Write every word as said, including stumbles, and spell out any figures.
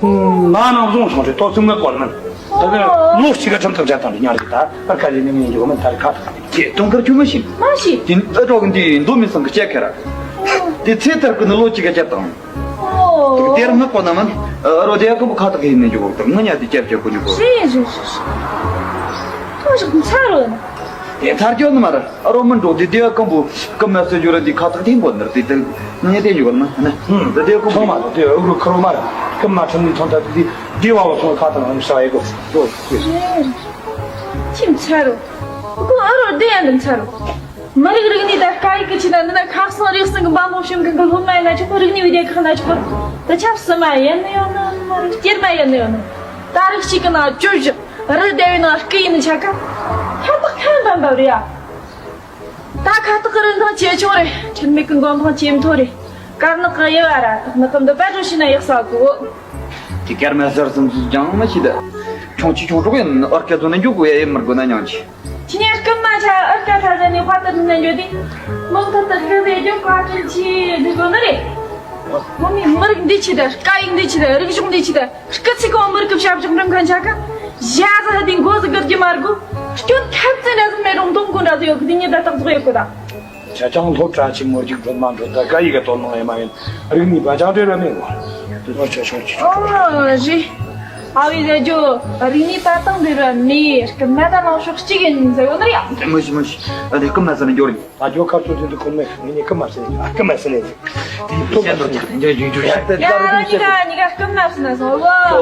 ང་ནང་བཟུང་སོང་རེད། ཏོག་ཙམ་ངས་གོ་ལ་མིན། ད་ནི་ལོ་གཅིག་ག་ཁྲིམས་ཐག་བཅད་བཏང་རེད། ཉར་གི། ད་ཨར་ཁ་ལས་ནི་ངས་འཇོག་མིན། ད་རེ་ཁ་ཐག་རེད། ཁྱེད་དུང་དཀར་ཁྱོད་མ་ཤེས། མ་ཤེས། དེ་ཨ་གྲོགས་ཀྱི་འདི་མདོ་མི་སང་གི་བཅད་ཁ་ར། དེ་ཚེ་ཐར་གི་ནི་ལོ་གཅིག་ག་བཅད་བཏང་། ཨོ། དེར་ངག་པ་ན་མིན། ཨ་རོ་དེ་ཡ་ཀམ་པོ་ཁ་ཐག་ཡིན་ནི་འཇོག་དང་ང་ཉ་དེ་བཅད་བཅད་གོ་འཇོག་གོ། རེད་རེད་རེད་རེད། ཐོ་ཞིག་ཚར་རོ། དེ་ཚར་ཀྱོ་ནི་མ་ར། ཨ་རོ་མི་འགྲོ་དེ་དེ་ཡ་ཀམ་པོ་ཀམ་མ་སེ་འཇོག་ར། དེ་ཁ་ཐག་ཐིང་གོ་ནི་ར། དེ་དེ་ངས་དེ་འཇོག་ན་ནི། ཧུམ། དེ་དེ་ཡ་ཀམ་པོ་ཐོ་མ་ར། དེ་ཨུ་རུ་ཁ་རོ་མ་ར། ཀམ་མ་ཁྲིམས་ནི་ཐོང་ད་དེ་དེ་བ་བ་སོང་ཁ་ཐག་ནི་ས་ཡེ་གོ། ཁྱིམ་ཚར་རོ། ཁོ་ཨ་རོ་དེ་ཡ་ནི་ཚར་རོ། མི་རིགས་རིག་གནས་དང་སྐད་ཡིག་གི་ཆེད་ན་འདི་ན་ཁ་གསང་རིག་གསང་གི་འབའ་མོ་ཞིག་གི་སློབ་མ་ཡིན་ན་ཆོག་གི། རིག་གནས་བི་དེ་ཁག་ན་ཆོག་གི། ད་ཆབ་སྲིད་མ་ཡིན་ནི་ཡོད་ནི། སྐྱེར་མ་ཡིན་ནི་ཡོད་ནི། ད་རིགས་གཅིག་གི་ནང་བཅུ་བཞི། རི་དེ་བའི་ནང་སྐུ་ཡིན་ནི་ཆ་ག་ཁ་ཐག་ཁ་འབམ་འབམ་རེད་ཡ། ད་ཁ་ཐག་གི་རིན་ཐང་ཇེ་ཆུང་རེད། ཁྲིམས་མེད་གི་མགོ་འཕང་ཇེ་མཐོ་རེད། དཀར་ནག་གི་དབྱེ་བ་ར་དག་ནག་གི་འདི་པ་འགྲོ་ཤེས་ན་ཡག་ས་གོ། དེ་སྐར་མ་ཟེར་སུམ་ཅུ་ཅང་མི་ཤེས་ད། ཆུང་ཆེ་ཆུང་གྲོགས་ཡིན། ཨར་སྐད་ཚོ་ནི་འཇུག་དགོས་ཡ་ཡིན། མི་དགོས་ན་ཉང་ཆེ། ཁྱི་ངན་རྐུན་མ་ཆ་ཨར་སྐད་ཐ་ཟ་ནས་ཕ་ཏི་ནི་འཇོག་དེ། མོང་ཐ་ཏི་སྐད་ཟེར་རྒྱུ་བཀའ་དྲིན་ཆེ་འདི་གོ་ནི་རེད། ཁོ་མོའི་མི་རིགས་འདི་ཆེ་ད། སྐད་ཡིག་འདི་ཆེ་ད། རིག་གཞུང་འདི་ཆེ་ད། སྐུ་ཚེ་གང་མི་རིགས་ཀྱི་ཞབས་ཕྱི་འགྲིམ་མཁན་ཆ་ག་ཞ་ཟ་ཧ་དེ་མགོ་ཟིག་གི་རྒྱུ་མ་རྒོ། སྐྱོན་ཁ་ཚན་འདྲ་ཟིག་མེད་རུང་གདོང་གོ་འདྲ་ཟིག་ཡོད་གི། དེ་ཉིད་ད་རྟགས་ཟིག་ཡོད་གི་ད། ཆ་ཅང་སློབ་གྲྭ་ཆེན་མོ་རྒྱུགས་འགྲོ་མ་འགྲོ་ད་ག་ཡི་ག་དོ་སྣང་ཡེ་མ་ཡིན། རིག་གནས་པ་ཅང་འབྲེལ་བ་མེད་གོ། ཨོ་ཆ་ཆོག་ཆོག་ཆོག་ཨོ་རེད། ཨ་བི་ཟེར་རྒྱུ་རིག་གནས་པ་དང་འབྲེལ་བ་མེད། རྐུན་མ་ད་ལང་ཕྱོགས་གཅིག་ཡིན་ཟེར་གོ་ནི་རེད་ཡ། མི་ཤི་མི་ཤི། ཨ་དེ་རྐུན་མ་ཟེར་ན་འགྱོ་རེད། ད་རྒྱོ་ཁ་ཚོ་དེ་འདུག་ཁོ་མེད་ངས་ནི་རྐུན་མ་ཟེར་ནས། ཨ་རྐུན་མ་ཟེར་ནས་ཟེར། དེ་ཐོབ་པ་ཟེར་ནས་འགྱོ་འགྱོ་འགྱོ་ཡ། ད་ཡ་ད་རུ་ཉི་ག་ཉི་ག་རྐུན་མ་ཟེར་ན་སོང་ལོ།